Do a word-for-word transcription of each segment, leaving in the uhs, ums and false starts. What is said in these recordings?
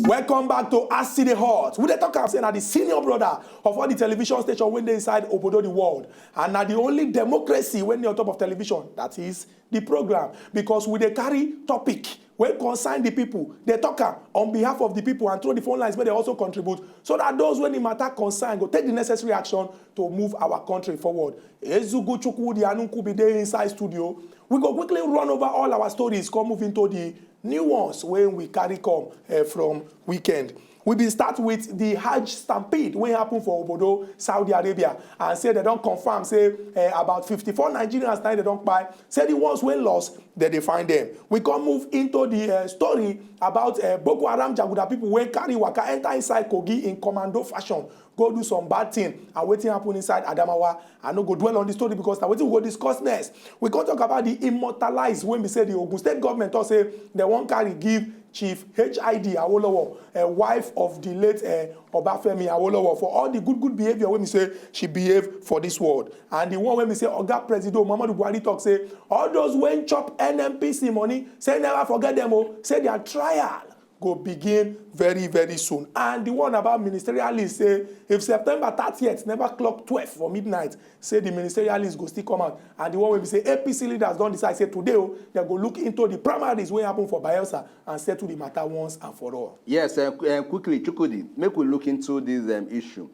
Welcome back to As E Dey Hot. We dey talk am say na the senior brother of all the television station wey dey inside obodo the world, and na the only democracy wey dey on top of television, that is the program, because we dey carry topic wey concern the people, dey talk am on behalf of the people and throw the phone lines, make dem also contribute, so that those wey the matter concern go take the necessary action to move our country forward. Ezugu Chukwudi Anunkubi dey inside studio. We go quickly run over all our stories, come move into the new ones wey we carry come eh, from weekend. We bin start with the Hajj stampede wey happen for obodo Saudi Arabia, and say dem don confirm say eh, about fifty-four Nigerians na dem don kpai. Say the ones wey lost, dem dey find them. We come move into the eh, story about eh, Boko Haram jaguda people wey carry waka enter inside Kogi in commando fashion, go do some bad thing, and wetin happen inside Adamawa. I no go dwell on the story because na wetin we go discuss next. We come talk about the immortalized wey be say the Ogun State government talk say dem wan carry give Chief H I D Awolowo, eh, wife of the late eh, Obafemi Awolowo, for all the good good behaviour wey be say she behave for this world. And the one wey be say Oga Presido Muhammadu Buhari talk say all those wey chop N N P C money, say never forget them o, say their trial go begin very very soon. And the one about ministerial list say if September thirtieth never clock twelve for midnight, say the ministerial list go still come out. And the one wey be say A P C leaders don decide say today o, dem go look into the primaries wey happen for Bayelsa and settle the matter once and for all. Yes, uh, qu- uh, quickly, Chukwudi, make we look into this um, issue.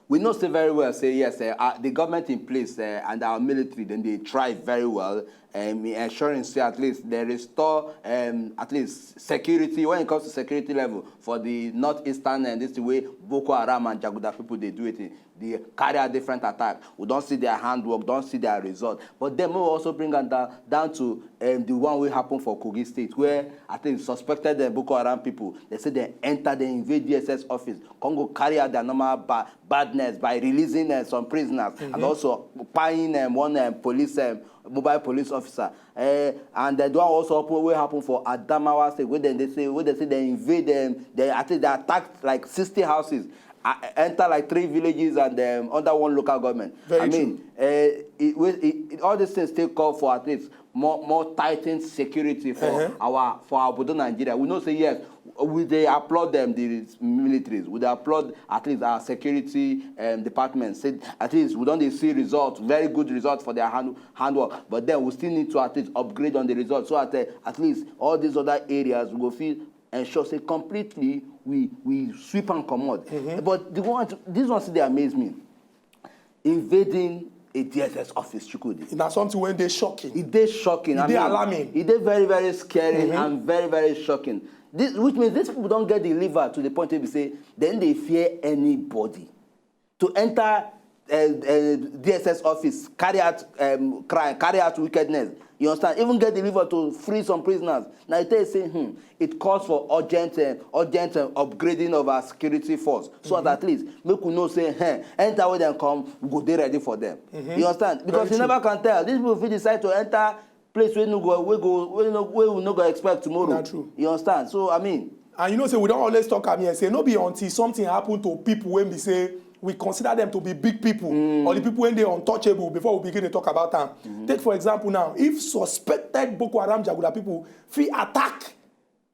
We know say very well say yes, uh, uh, the government in place uh, and our military, then they try very well um, in ensuring say at least they restore um, at least security when it comes to security level for the northeastern and this way Boko Haram and Jaguda people they do it. They carry out different attack. We don't see their handwork, don't see their result. But then we also bring am down, down to um, the one wey happen for Kogi State, where I think suspected uh, Boko Haram people, they say they enter, they invade D S S office, come go carry out their normal ba- badness by releasing uh, some prisoners and also buying um, one um, police um, mobile police officer. Uh, and the one also happen, wey happen for Adamawa State, where they, they say, where they say they invade them, they, I think they attacked like sixty houses, uh, enter like three villages and um, under one local government. Very I true. mean, uh, it, we- it, it, all these things take call for at least more more tightened security for Uh-huh. our for our Obodo Nigeria. We know say yes, we dey applaud them, the militaries. We dey applaud at least our security um, department. Say at least we don dey see results, very good results for their hand handwork. But then we still need to at least upgrade on the results so that uh, at least all these other areas we go fit ensure say completely we we sweep and comot. But the one this one still dey amaze me. Invading a D S S office, Chukwudi. Na something wey dey shocking. E dey shocking. E I dey mean, alarming. E dey very very scary and very very shocking. This, which means these people don get the liver to the point wey be say dem dey fear anybody to enter uh, uh, D S S office, carry out um, crime, carry out wickedness. You understand? Even get the liver to free some prisoners. Now you tell you say, hmm, it calls for urgent, uh, urgent uh, upgrading of our security force, so that at least make we know say, hey, enter where dem come, we go dey ready for them. You understand? Because Very you true. never can tell. These people fit decide to enter place wey no go, wey go, wey no, wey we no go expect tomorrow. Na true. You understand? So I mean, And you know say we don always talk am here say no be until something happen to people wey be say we consider them to be big people or the people wey dey untouchable before we begin to talk about am. Take for example now, if suspected Boko Haram jaguda people fit attack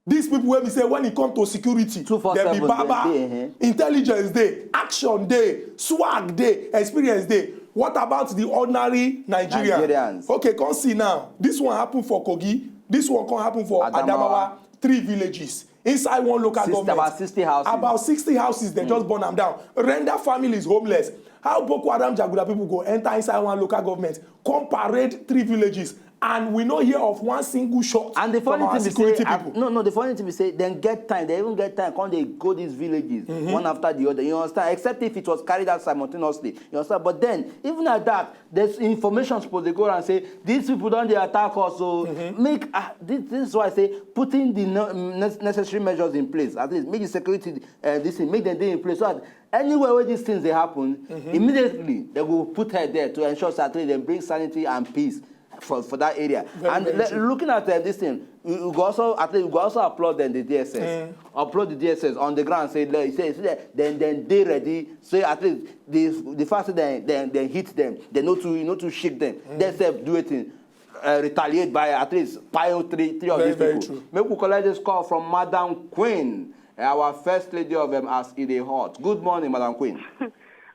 these people wey be say when e come to security, dem be two four seven, baba, dem dey, eh. Intelligence dey, action dey, swag dey, experience dey. What about the ordinary Nigerian? Nigerians. Okay, come see now. This one happen for Kogi. This one come happen for Adamawa. Adamawa. Three villages inside one local Sixty, government. About sixty houses. About sixty houses, they just burn them down. Render families homeless. How Boko Haram jaguda people go enter inside one local government, come parade three villages, and we no hear of one single shot And the from funny our thing is security say, uh, people. no, no, the funny thing is say, then get time, they even get time, come they go these villages one after the other. You understand? Except if it was carried out simultaneously. You understand? But then, even at that, there's information supposed to go around say these people don't they attack us. So make uh, this, this is why I say putting the no, ne- necessary measures in place, at least make the security uh, this thing, make them dey in place. So that anywhere where these things they happen, immediately they will put her there to ensure that they bring sanity and peace for, for that area. Very, and very le- true. looking at uh, this thing, we, we go also at least we go also applaud them the D S S, applaud the D S S on the ground. Say, like, say, say that then then they ready. Say at least the the fact that they then then hit them, they not to not to shake them. They self do it. Uh, retaliate by at least pile three three of Very, these very people. True. Make we collect this call from Madam Queen. Our first lady of them as e dey hot. Good morning, Madam Queen.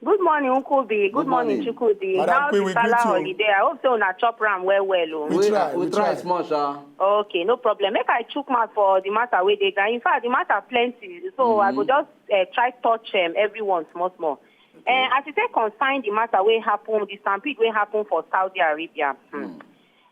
Good morning, Uncle B. Good, Good morning, morning. Chukwudi. Madam How Queen, the we Salah greet you. Holiday? I hope so una chop ram well well. Oh. We we, try, we we try try. small, sha. Okay, no problem. Make I chook mouth for the matter wey dey ground. In fact, the matter plenty. So I go just uh, try touch um, everyone small small. Uh, as it take concern the matter wey happen, the stampede wey happen for Saudi Arabia. Hmm.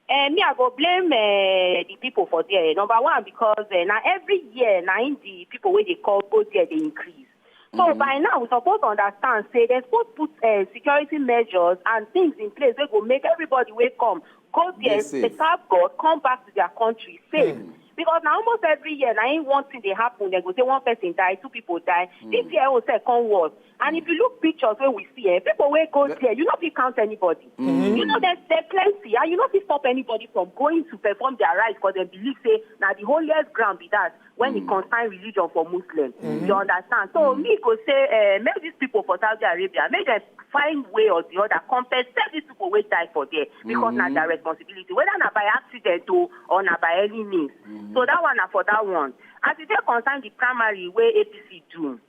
Uh, me, I go blame uh, the people for there. Number one, because uh, na every year, na in the people wey dey call go there dey increase. So by now, we suppose understand say dem suppose put uh, security measures and things in place wey go make everybody wey come go there, Dey safe. dey serve God, come back to their country safe. Because na almost every year, na in one thing dey happen. Dem go say one person die, two people die. This year own sef come worse. And if you look pictures wey we see, eh, people wey go there, you no fit count anybody. You know, there's there plenty, and you no fit stop anybody from going to perform their rites because dem believe say na the holiest ground be that when it concern religion for Muslim. You understand? So me go say, uh, make these people for Saudi Arabia, make dem find way or the other, compensate these people wey die for there because na their responsibility. Whether na by accident o or na by any means. So that one na for that one. As e take concern the primary wey A P C do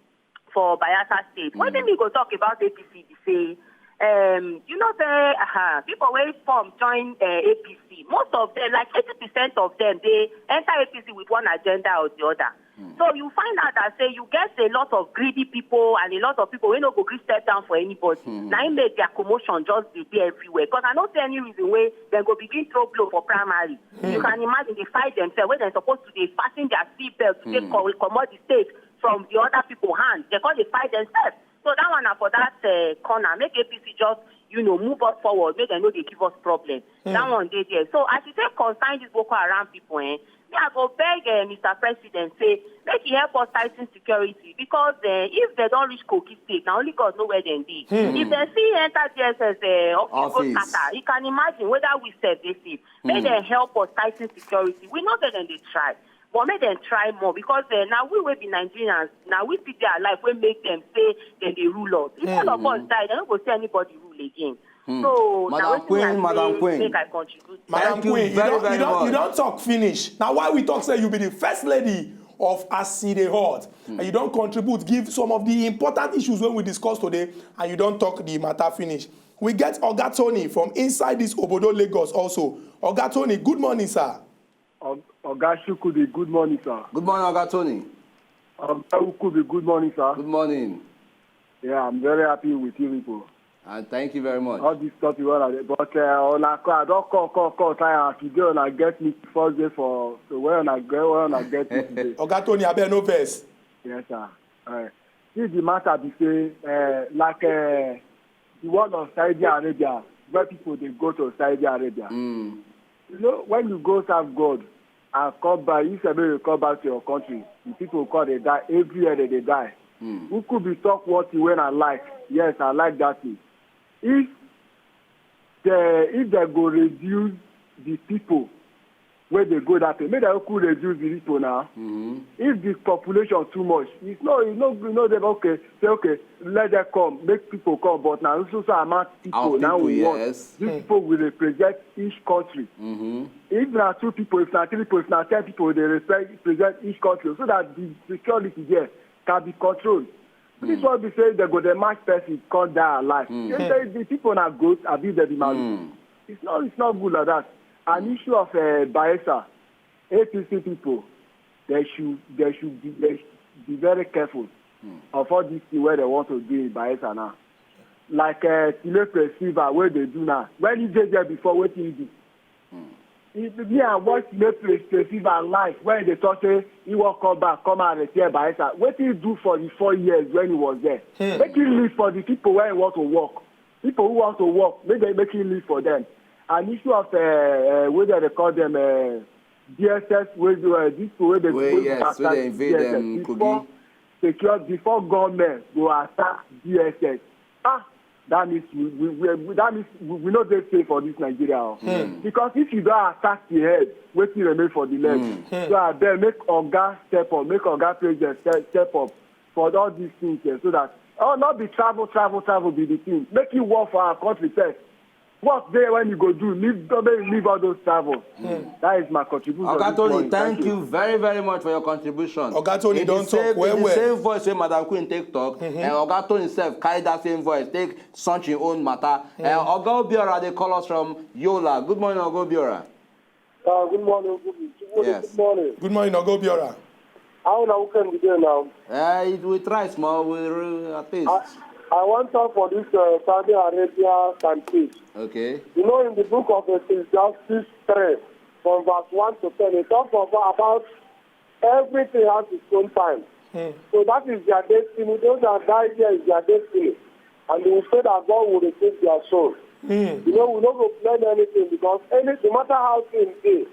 for Bayelsa State, wetin me go talk about A P C be say, um, you know say uh, people wey form join uh, A P C, most of them, like eighty percent of them, dey enter A P C with one agenda or the other. So you find out that say you get a lot of greedy people and a lot of people wey no go gree step down for anybody. Na im make their commotion just dey dey everywhere. Because I no see any reason wey dem go begin throw blow for primary. You can imagine they fight themselves when dem suppose to dey fasten their seat belt to take co- comot the state from the other people hand. Dem come dey fight themselves. So that one na for that uh, corner. Make A P C just, you know, move us forward. Make dem no dey give us problem. That one dey there. So as e take concern this Boko Haram people, eh, me I go beg uh, Mister President say make he help us tighten security because uh, if dem don reach Kogi State, na only God know where dem dey. If dem see enter D S S uh, office go Office. Scatter, you can imagine whether we sef dey safe. Make dem help us tighten security. We know say dem dey try. But make dem try more because uh, na we wey be Nigerians, na we still dey alive wey make dem say dem dey rule us. If all of us die, dem no go see anybody rule again. So na Madam wetin I Queen, Madam say Queen. Make I contribute. Madam Thank you Queen, very, you, don't, very you, don't, much. you don't talk finish. Now, why we talk say you be the first lady of As E Dey Hot, and you don't contribute, give some of the important issues when we discuss today, and you don't talk the matter finish. We get Oga Tony from inside this Obodo Lagos also. Oga Tony, good morning, sir. Og- Oga Shukudi, good morning, sir. Good morning, Oga Tony. Oga Ukubi, good morning, sir. Good morning. Yeah, I'm very happy with you people. And thank you very much. All this stuff you wanna, but uh, una call, I don't call, call, call, try and today una get me first day for so where una get, where una get me today. Oga Tony, abeg no vex. Yes, sir. All right. See, the matter be say, uh, like uh, the one of Saudi Arabia, where people they go to Saudi Arabia. Mm. You know, when you go serve God and come back, you say make you come back to your country. The people call they die everywhere that they die. Mm. Who could be talk what you when I like? Yes, I like that thing. If the if they go reduce the people where they go that way, make they could reduce the people now. Mm-hmm. If the population too much, it's no, it's no, you know, they okay, say okay, let them come, make people come, but now so so amount people Our now people, we want. Yes. These people will represent each country. Mm-hmm. If there are two people, if there are three people, if there are ten people, they respect, represent each country so that the security there can be controlled. This one be say they go the match person come die alive. Mm. They say the people are good, I be the demand. Mm. It's not, it's not good like that. An issue of uh, Bayelsa, A P C people, they should, they should be, they should be very careful of all this thing where they want to do in Bayelsa now. Like uh, Timothy Silva, where they do now. When he did there before, what he do? If me and watch Timothy Silva life when they talk say he will come back, come and repair Bayelsa. What he do for the four years when he was there? Make he leave for the people where he want to work. People who want to work, make they make him leave for them. An issue of uh, uh, whether they call them uh, D S S, where they, uh, this way they Wey, go yes, after wey they invade, D S S. um, Before Kogi. Secure before government go attack D S S. Ah, that means we, we, we, we- that means we, we no dey safe for this Nigeria. Oh. Because if you don't attack the head, wetin remain for the leg? So I beg make Oga step up, make Oga president step, step up for all these things eh, so that oh not be travel, travel, travel be the thing. Make it work for our country first. Work there when you go do. Leave, don't make you leave all those travel. That is my contribution. Oga this Tony, morning. Thank you very, very much for your contribution. Oga Tony In the don same- talk well in the well. Same voice wey Madam Queen take talk, and Oga Tony sef carry that same voice take search him own matter. Uh, Oga Obiora dey call us from Yola. Good morning, Oga Obiora. Uh, good morning, good, good, Yes. Good morning. Good morning, Oga Obiora. How na weekend be there now? Uh, it, we try small, we re- at least. I, I want talk for this uh, Saudi Arabia campaign. Okay. You know, in the book of Ecclesiastes three, from verse one to ten, it talks about, about everything has its own time. So that is their destiny. Those that die here is their destiny. And we pray that God will receive their soul. You know, we no go blame anything because any, no matter how things dey,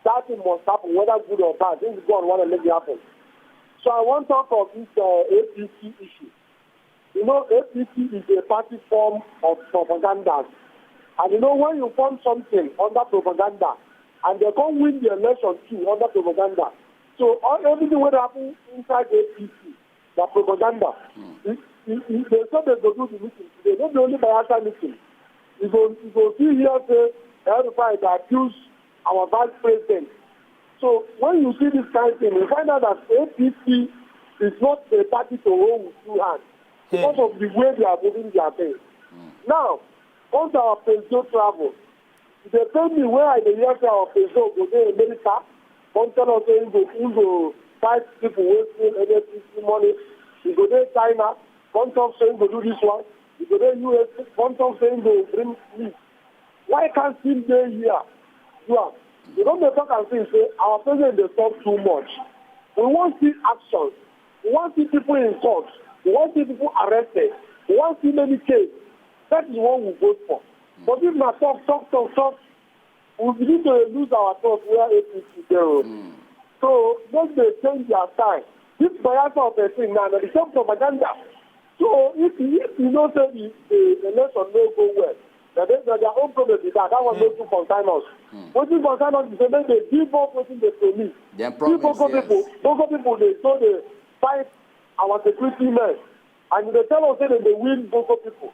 that thing must happen, whether good or bad. This is God want to make it happen. So I want talk of this uh, A P C issue. You know, A P C is a party form of propaganda. And you know, when you form something under propaganda, and they come win the election too under propaganda, so all, everything wey happen inside A P C na propaganda. If, if, if they say they go do the meeting today, no be only Bayelsa meeting. You go, you go see here say El-Rufai dey abuse our vice president. So when you see this kind thing, you find out that A P C is not a party to hold with two hands because of the way they are moving their things. Now, come to our presidential travel. E dey pain me when I dey hear say our president go dey America, come tell us say he go, he go fight people wey steal N N P C money. He go dey China, come talk say he go do this one. He go dey U S, come talk say he go bring peace. Why can't he dey here? You are, you don dey talk and think say our president dey talk too much. We wan see actions. We wan see people in court. We wan see people arrested. We wan see many cases. That is what we vote for. But if na talk, talk, talk, talk, we begin to lose our trust where A P C dey o. So make they change their style. This Bayelsa of a thing now, na the same propaganda. So if you, if you know say the, the election no go well, na they, na their own problem be that. That one no too concern us. Wetin concern us be say make they give up wetin they promise. Dem Give Boko promise, yes. People, Boko people dey so dey fight our security men, and they tell us say dem dey win Boko people.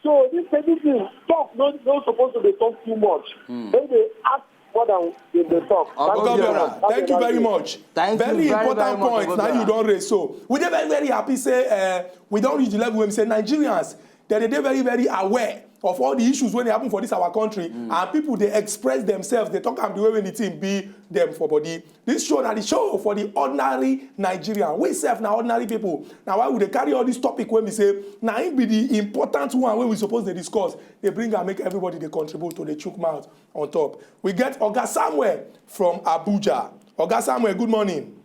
So this kind thing, talk no, no suppose to dey talk too much. Make they act more than they dey talk. Oga Oga Obiora, Obiora, thank you very much. Thank you Very very, important very much, points Oga na you Obiora. don raise so. We dey very very happy say uh, we don reach the level wey we say Nigerians dem dey dey very very aware of all the issues wey dey happen for this our country and people dey express themselves dey talk am the way wey the thing be dem for body. This show na the show for the ordinary Nigerian. We sef na ordinary people. Na why we dey carry all this topic wey be say na im be the important one wey we suppose dey discuss dey bring am make everybody dey contribute to dey chook mouth on top. We get Oga Samuel from Abuja. Oga Samuel, good morning.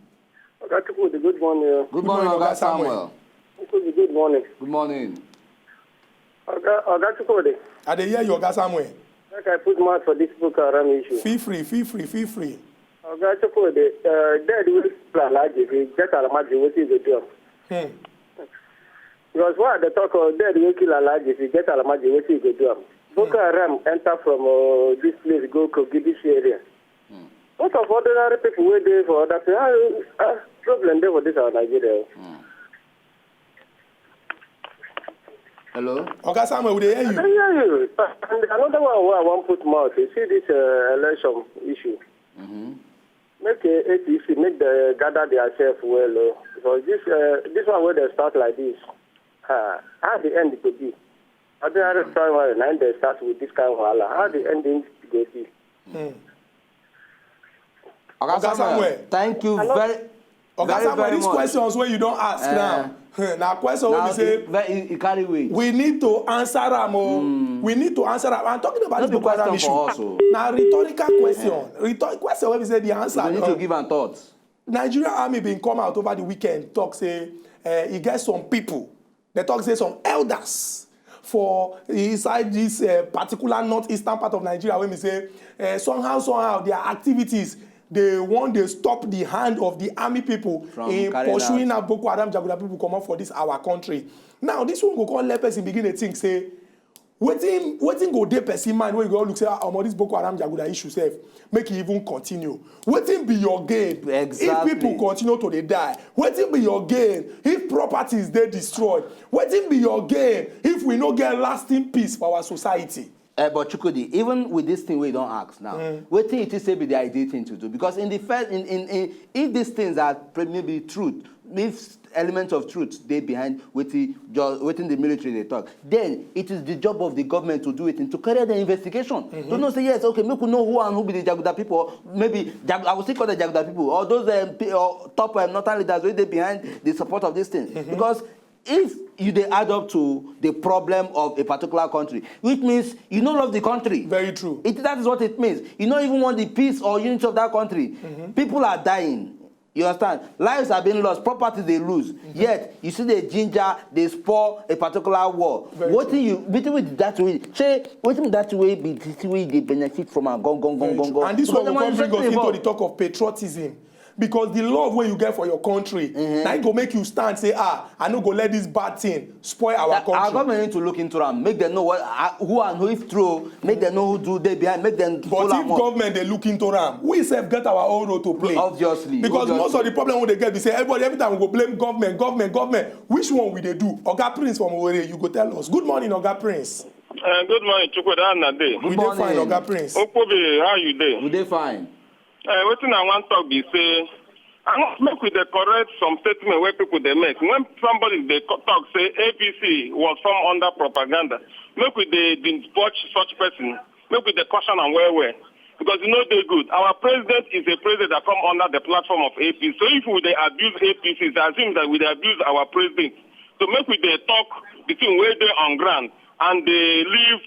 Oga Chukwudi, good morning. Good morning, Oga Samuel. Chukwudi, good morning. Good morning. Oga, Oga Chukwudi, I dey hear you, Oga Samuel. Make I put mouth for this Boko Haram issue. Feel free, feel free, feel free. Oga Chukwudi, uh, dead wey kill Alhaji, if you get Alhaji, wetin you go do am? Hmm. Because why I dey talk of dead wey kill Alhaji, if you get Alhaji, wetin you go do am? Boko Haram enter from uh, this place go Kogi, this area. Most of ordinary people wey dey for other place, ah, ah, problem dey for this our Nigeria. Hello. Oga Samuel, we dey hear I you. dey hear you. And another one wey I wan put mouth, you see this uh, election issue. Make uh, A P C, make dem gather theirself well o. Because this uh, this one wey dem start like this, uh, how the end go be? Ordinary primary na im dem start with this kind wahala. How the ending go be? Oga Oga Samuel, Samuel. Thank you very, Oga very, Samuel, very these much. Questions wey you don ask Eh. Now, na question wey Now, be say e, very- e, e carry weight. We need to answer am o. We need to answer am. I'm talking about No this be Boko Haram question issue. for us o. Na rhetorical question. Rhetor- question wey be say the answer. We need don- to give am thoughts. Nigeria army bin come out over the weekend talk say uh, e get some people. They talk say some elders for inside this uh, particular northeastern part of Nigeria wey be say uh, somehow somehow their activities dey wan dey stop the hand of the army people From in carrying pursuing out. Out Boko Haram jaguda people comot for this our country. Now this one go come let person begin dey think say wetin wetin go dey person mind wey you go look say ah omo this Boko Haram jaguda issue sef make e even continue. Wetin be your gain Exactly. If people continue to dey die? Wetin be your gain if properties dey destroyed? Wetin be your gain if we no get lasting peace for our society? Uh, but Chukwudi, even with this thing we don't ask now, mm. What thing it is say be the ideal thing to do? Because in the first, in, in, in if these things are pre- maybe truth, if elements of truth they behind waiting, waiting the military they talk, then it is the job of the government to do it and to carry the investigation. Mm-hmm. To know say yes, okay, make we know who and who be the Jaguda people. Maybe Jag- I will still call the Jaguda people or those um, pe- or top um, northern leaders wey dey behind the support of this thing. Mm-hmm. Because if you dey add up to the problem of a particular country, which means you no love the country. Very true. It, that is what it means. You don't even want the peace or unity of that country. Mm-hmm. People are dying. You understand? Lives are being lost, property they lose. Mm-hmm. Yet you see the ginger, they spoil a particular war. Very what true. Do you between with that way? Say what do that way be this way they benefit from and gone gone gone gone gone. And this one will come bring us into the talk of patriotism. Because the love wey you get for your country, mm-hmm. Now it go make you stand say, ah, I no go let this bad thing spoil our that, country. Our government need to look into am, make them know what uh, who and who if true, make them know who do they behind, make them. But if government they look into am, we self get our own role to play. Obviously, because obviously. Most of the problem we they get, we say everybody every time we go blame government, government, government. Which one we they do? Oga Prince from Owerri, you go tell us. Good morning, Oga Prince. Uh, good morning, Chukwuda and Nade. We dey fine, Oga Prince. Okpobi, how you dey? We dey fine. Uh, wetin I wan talk be say, I wan make we dey correct some statement wey people dey make. When somebody dey co- talk say A P C was formed under propaganda, make we dey watch such person, make we dey caution am well well. Because e no dey good. Our president is a president that come under the platform of A P C. So if we dey abuse A P C, it's assume that we dey abuse our president. So make we dey talk the thing wey dey on ground and dey leave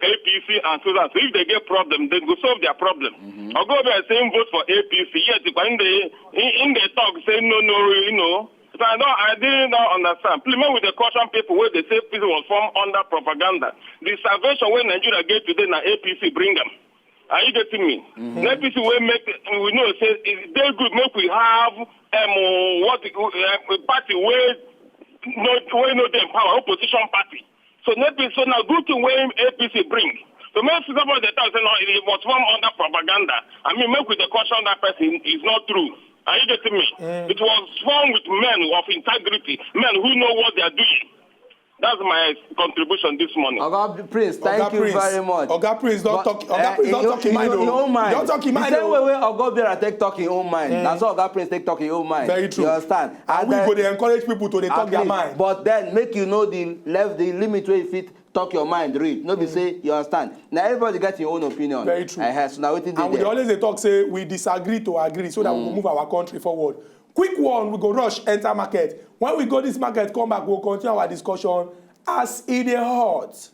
A P C and so that. So if they get problem, they go solve their problem. Mm-hmm. Oga Obiara say him vote for A P C, yet when they in, in the talk say no, no, you know. So I don't, I didn't don't understand. Please, make we dey caution people wey dey say A P C was formed under propaganda. The salvation wey Nigeria get today na A P C bring am. Are you getting me? Mm-hmm. A P C wey make we know say e dey good make we have um, what uh, a party wey no wey no dey in power, opposition party. So maybe so now good thing wey A P C bring. So make somebody dey talk say no, it was formed under propaganda. I mean, make we dey caution that person is not true. Are you getting me? Mm. It was formed with men of integrity, men who know what they are doing. That's my contribution this morning. Oga Prince, thank Oga you Prince. Very much. Oga Prince don't But, talk. Oga uh, Prince don't you, talk in you, mind. You, Oh. Don't talk in mind. The same way wey Oga Obiara take talk in own mind. Mm. That's how Oga Prince take talk in own mind. Very true. You understand? And, and we uh, go dey encourage people to dey talk their least, mind. But then make you know the left the limit where you fit talk your mind read. No be mm. Say you understand. Now everybody got your own opinion. Very true. Uh, so now waiting and we dey always dey talk say we disagree to agree so that mm. We go move our country forward. Quick one, we go rush enter market. When we go this market, come back, we'll continue our discussion as it is hot.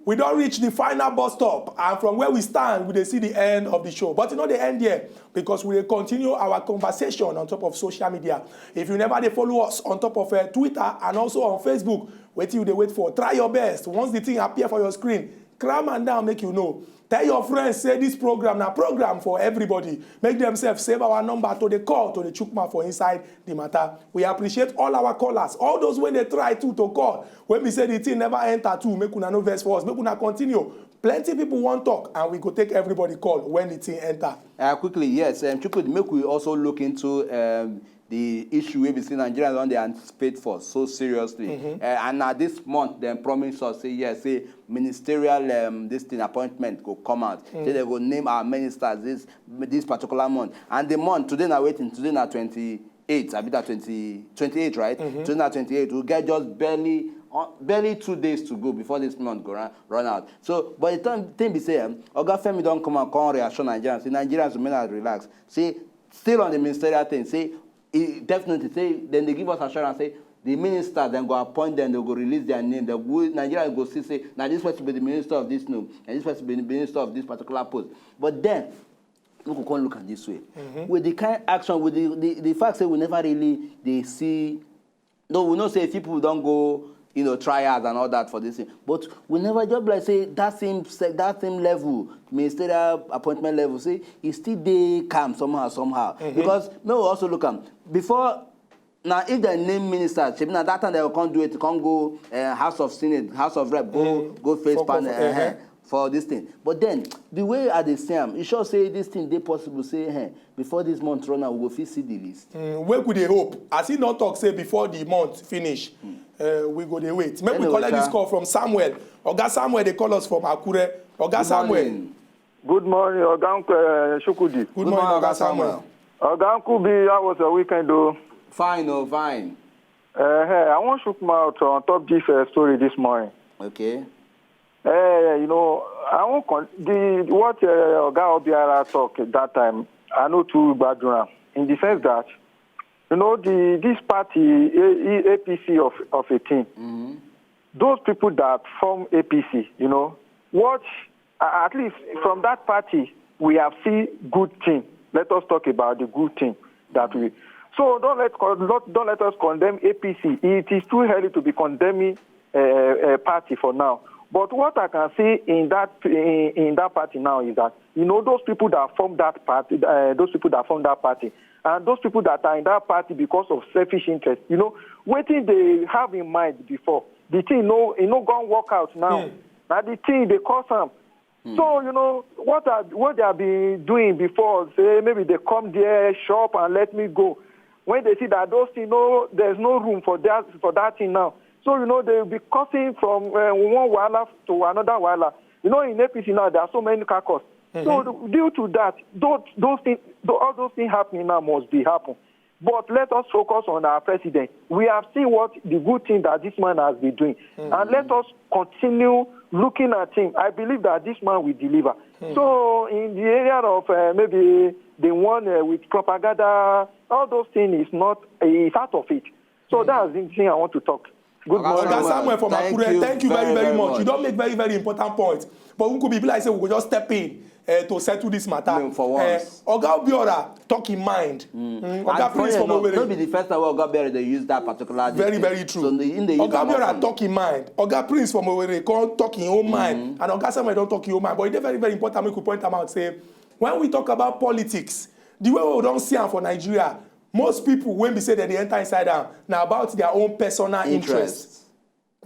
We don't reach the final bus stop, and from where we stand, we dey see the end of the show. But you know the end here because we dey continue our conversation on top of social media. If you never dey follow us on top of uh, Twitter and also on Facebook, wetin you dey wait for? Try your best. Once the thing appear for your screen, cram am down, make you know. Tell your friends say this program na program for everybody. Make themselves save our number to the call to the chukma for inside the matter. We appreciate all our callers, all those when they try to to call. When we say the thing never enter too, make una no vex for us. Make una continue. Plenty people wan talk, and we go take everybody call when the thing enter. Uh, quickly, yes, um, Chukwudi, make we also look into um, the issue wey be say Nigerians don dey anticipate for so seriously. Mm-hmm. Uh, and na this month dem promise us say yes, say ministerial um, this thing appointment go come out. Mm. Say they go name our ministers this this particular month. And the month today na wetin today na twenty eight, I be that twenty, twenty eight, right? Mm-hmm. Today na twenty eight. We get just barely uh, barely two days to go before this month go run, run out. So, but the thing, thing be say, um, Oga Femi don come and come reassure Nigerians. Say Nigerians remain and relax. Say still on the ministerial thing. Say e definitely say then they give us assurance. Say the minister then go appoint them. They go release their name. They go Nigeria go see say now this person be the minister of this no, and this person be the minister of this particular post. But then we could come look at this way. Mm-hmm. With the kind action, with the, the, the fact that we never really they see. No, we know say people don't go, you know, trials and all that for this thing. But we never just like say that same that same level, ministerial appointment level, say it still they come somehow, somehow. Mm-hmm. Because no, we also look at before now if they name ministers, now that time they can't do it, can't go uh, House of Senate, House of Rep, go mm-hmm. Go face for, panel. For, uh-huh. Uh-huh. for this thing. But then, the way I dey see am, you sure say this thing dey possible? Say, hey, before this month run out, we go fit see the list. Mm, wey we dey hope, as he no talk say before the month finish, mm. uh, we go dey wait. Make anyway, we collect this call from Samuel. Oga Samuel, they call us from Akure. Oga Samuel. Morning. Good morning, Oga uh, Shukudi. Good, good morning, Oga Samuel. Oga Kubi, how was your weekend, though? Fine, oh, fine. Uh, hey, I want to shook mouth on top this uh, story this morning. Okay. Uh, you know, I won't con- the what uh, Oga Obiara talk that time. I know too bad in the sense that you know the this party A- APC of of a thing. Mm-hmm. Those people that form APC, you know, what at least from that party we have seen good thing. Let us talk about the good thing that we. So don't let don't let us condemn APC. It is too early to be condemning a, a party for now. But what I can see in that in, in that party now is that you know those people that form that party, uh, those people that form that party, and those people that are in that party because of selfish interest, you know, wetin they have in mind before the thing no e no go work out now. Mm. Na the thing they cause am. Mm. So you know what I, what they have been doing before, say maybe they come there shop and let me go. When they see that those things no there's no room for that for that thing now. So you know they will be cutting from uh, one wahala to another wahala. You know in APC now there are so many caucus. Mm-hmm. So due to that, those those things, all those things happening now must be happen. But let us focus on our president. We have seen what the good thing that this man has been doing. Mm-hmm. And let us continue looking at him. I believe that this man will deliver. Mm-hmm. So in the area of uh, maybe the one uh, with propaganda, all those things is not is out of it. So mm-hmm. That's the thing I want to talk. Good morning. Oga Samuel from Akure, thank you very, very much. You don't make very, very important points. But we could be like say we could just step in uh, to settle this matter. No, for once. Uh, Oga Obiora talk in mind. Mm. Mm. Oga Prince from Owerri. No be the first time Oga Obiora dey use that particular. Very, very true. So in the, in the Oga Obiora talk in mind. Oga Prince from Owerri come talk in own mind. Mm. And Oga Samuel don talk in own mind. But e dey very, very important make we point am out say when we talk about politics, the way we don see am for Nigeria, most people wey be say dem dey enter inside am na about their own personal interest. Interest.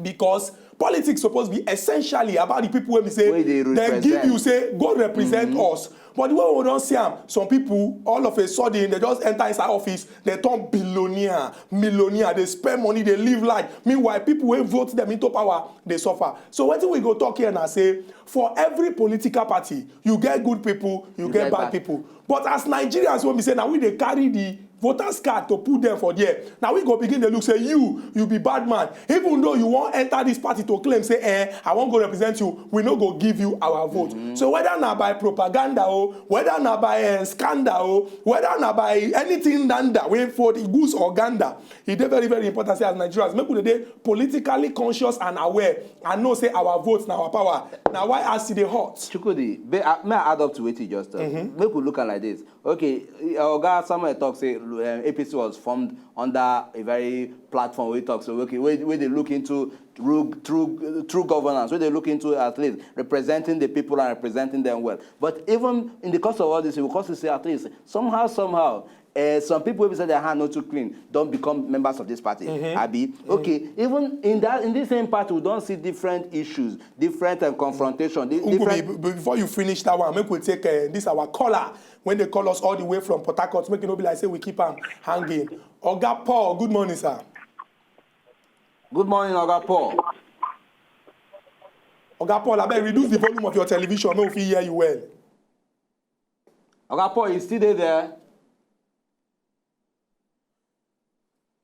Because politics suppose be essentially about the people wey be say wey dey dem give represent. You say go represent mm-hmm. Us. But the way we don see am, some people all of a sudden they just enter inside office, they turn billionaire, millionaire, they spend money, they live life. Meanwhile, people wey vote them into power, they suffer. So wetin we go talk here na say for every political party, you get good people, you, you get, get bad, bad people. But as Nigerians wey be say na we dey carry the voters card to put them for there, na we go begin dey look say you you be bad man. Even though you wan enter this party to claim say eh I wan go represent you, we no go give you our vote. Mm-hmm. So whether na by propaganda o, whether na by eh, scandal o, whether na by anything nanda wey for the goose or gander, e dey very very important say as Nigerians make we dey politically conscious and aware and know say our vote na our power. Na why as e dey hot. Chukwudi, may I add up to wetin you just talk? Mm-hmm. Make we look am like this. Okay, Oga Samuel talk say um, APC was formed under a very platform wey talk so okay wey wey dey look into true true true governance wey dey look into at least representing the people and representing them well. But even in the course of all this, we come see say at least somehow somehow uh, some people wey be say their hand no too clean don become members of this party. Mm-hmm. Abi mm-hmm. Okay, even in that in this same party we don see different issues, different um, confrontation. Di- different. Be- before you finish that one, make we take uh, this our caller when they call us all the way from Port Harcourt. Make it no be like say we keep am hanging. Oga Paul, good morning, sir. Good morning, Oga Paul. Oga Paul, I beg reduce the volume of your television. Make we fit hear you well. Oga Paul, you still dey there?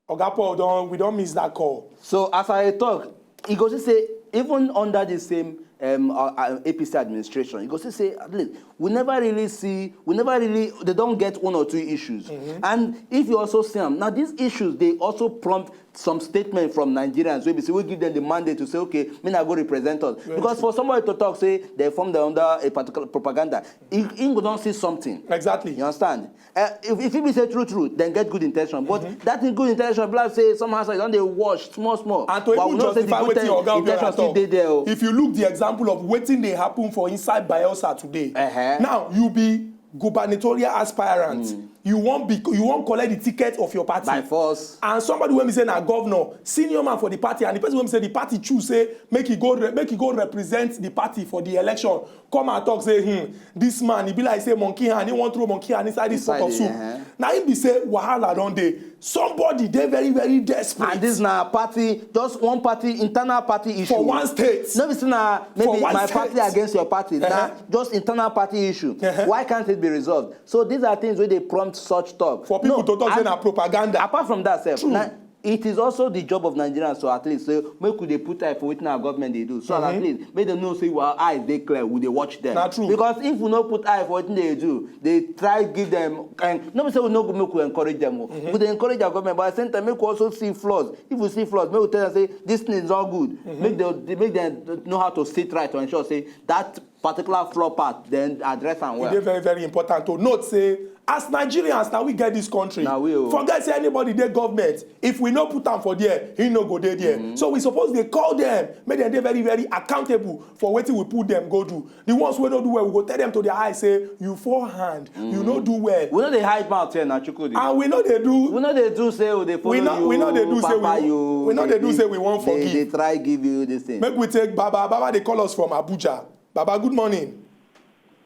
Oga Paul, don we don miss that call. So as I talk, e go see say even under the same um, uh, uh, APC administration, you go see say at least we never really see, we never really, they don't get one or two issues. Mm-hmm. And if you also see them, now these issues, they also prompt some statement from Nigerians wey be say we give them the mandate to say okay, may I go represent us. Very because true. For somebody to talk say they formed under a particular propaganda, he, he go don see something. Exactly. You understand? Uh, if, if he be say true true, then get good intention. But mm-hmm. That good intention, blood say somehow so don dey wash small small. And to but even justify wetin Oga Obiora talk, oh. If you look the example of wetin dey happen for inside Bayelsa today, uh-huh. Now you be gubernatorial aspirant. Mm. you wan be, you wan collect the ticket of your party. By force. And somebody wey be say na governor, senior man for the party, and the person wey be say the party choose say make he go re make he go represent the party for the election, come and talk say, hmm, this man, e be like say monkey hand, he wan throw monkey hand inside this pot of soup. Na him be say wahala don dey. Somebody dey very very desperate. And this na party, just one party, internal party issue. For one state. No be say na maybe my party against your party. Na just internal party issue. Why can't it be resolved? So these are things wey dey prompt such talk. For people to talk say na propaganda. Apart from that sef, na it is also the job of Nigerians to at least say make we dey put eye for wetin our government dey do, so at least make dem know say our eyes dey clear, we dey watch them. Na true. Because if we no put eye for wetin dem dey do, dey try give them, and no be say we no go make we encourage them o. We dey encourage our government, but at the same time make we also see flaws. If we see flaws, make we tell them say this thing is not good. Make dem make dem know how to sit right to ensure say that particular flaw part, then address am well. E dey very very important to note say as Nigerians, na we get this country. Na we o. Forget say anybody dey government, if we no put am for there, he no go dey there. So we suppose dey call them, make dem dey very very accountable for wetin we put them go do. The ones wey no do well, we go tell them to their eye say, you fall hand, you no do well. We no dey hide mouth here na, Chukwudi. And we no dey do we no dey do say we dey follow you, we no dey do say we we no dey do say we wan forgive. Dey try give you this thing. Make we take Baba. Baba dey call us from Abuja. Baba, good morning.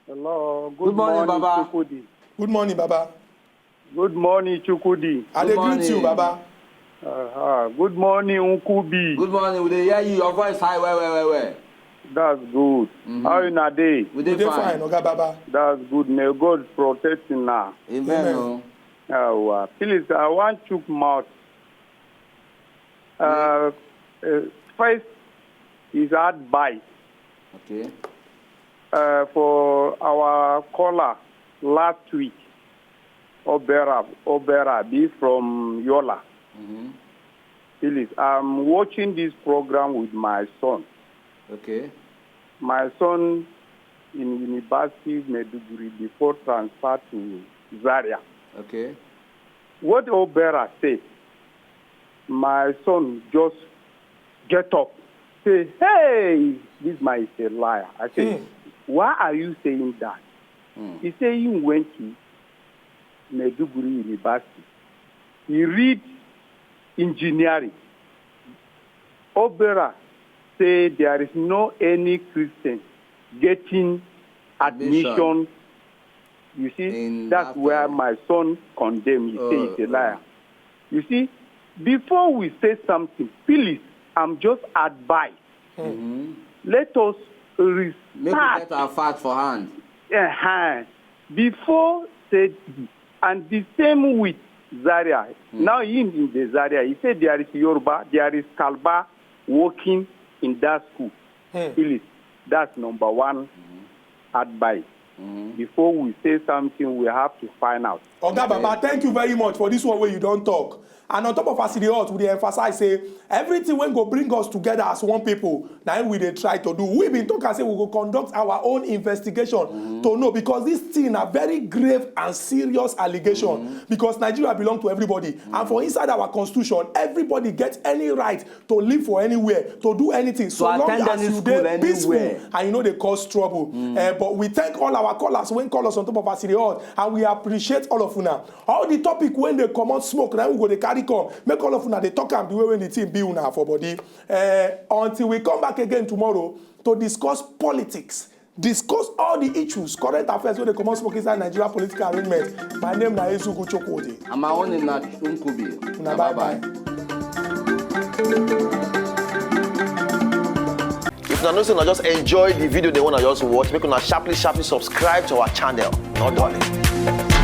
Hello, good morning, Baba. Good morning, Baba. Good morning, Chukwudi. I dey greet you, Baba. Uh-huh. Good morning, Nkubi. Good morning. We dey hear you. Your voice high well well well well. That's good. Mm-hmm. How una dey? We dey fine. Oga Baba. That's good. May God protect una. Amen. Amen. Oh. Uh, please, I want chook mouth. Uh, uh, first is advice. Okay. Uh, for our caller last week, Obera, Obera, be from Yola. Mm-hmm. Please, I'm watching this program with my son. Okay. My son in University of Maiduguri before transfer to Zaria. Okay. What Obera said, my son just get up, say, hey, this man is a liar. I say, mm. Why are you saying that? Mm. He said he went to Maiduguri University. He read engineering. Obera say there is no any Christian getting admission. You see, that's where my son condemn. He say he's a liar. You see, before we say something, please, I'm just advised. Let us restart. Make we get our facts for hand. Uh-huh. Before said, and the same with Zaria. Now him in the Zaria, he said there is Yoruba, there is Kalba working in that school. Please, that's number one advice. Before we say something, we have to find out. Oga Baba, thank you very much for this one wey you don talk. And on top of as e dey hot, we dey emphasize say everything wey go bring us together as one people, na im we dey try to do. We bin talk am say we go conduct our own investigation to know, because this thing na very grave and serious allegation, because Nigeria belong to everybody. And for inside our constitution, everybody get any right to live for anywhere, to do anything, so long as you dey peaceful and you no dey cause trouble. Eh, but we thank all our callers wey call us on top of as e dey hot, and we appreciate all of una. All the topic wey dey comot smoke, na we go dey carry come. Make all of una dey talk am the way wey the thing be una for body. Eh, until we come back again tomorrow to discuss politics, discuss all the issues, current affairs wey dey comot smoke inside Nigeria political arrangement. My name na Ezugu Chukwudi. And my own name na Nkubi. Una bye bye. If una know say una just enjoy the video, then una just watch, make una sharply sharply subscribe to our channel. No dulling.